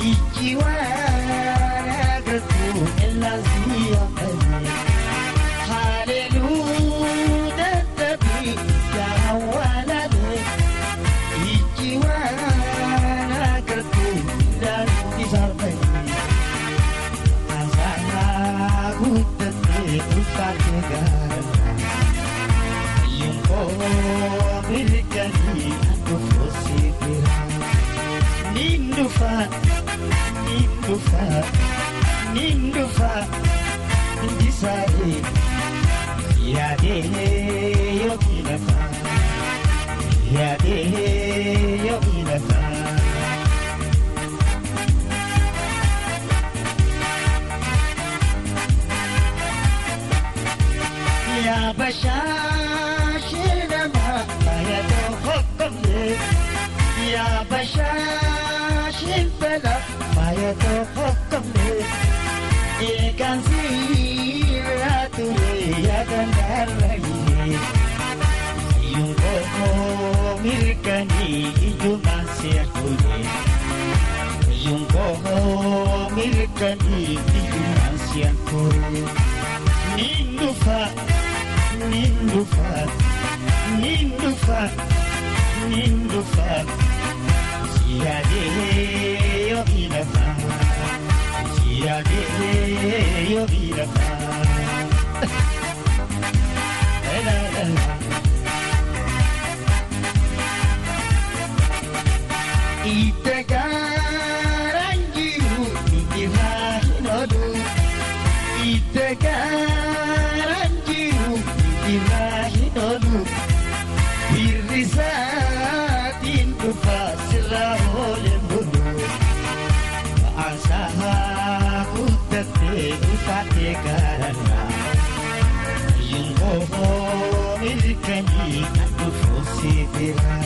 Ijji waan agartu ellaan si haleeluu dadhabii jaawwalaalee ijji waan agartu daandii sarbanii asaanaa guddatee ulfaatee gaara yunkoo mirganii dhufuusi bira nindufa nindufa nindufa injisaaree yaadee yookiin lafa yaadee yookiin lafa. Yaa bashaashee nama fayyadoo hokkomlee yaa bashaashee fela fayyadoo hokkomlee eegaan siirraa ture yaadaan darraayee yunkoo mirganii ijumaan seertulee yunkoo mirganii ijumaan seertulee nindufa nindufa nindufa nindufa siyaadee yookiin lafa siyaadee yookiin lafa. La la la. Itti gaaraan jiru irraa hin oolu. Itti gaaraan jiru irraa hin oolu. Birrisaatiin dhufa sirraa ooleen bulu. Ba'aansaa guddattee ulfaatee gaararraa. Yunkoo mirganii kan dhufuusi bira.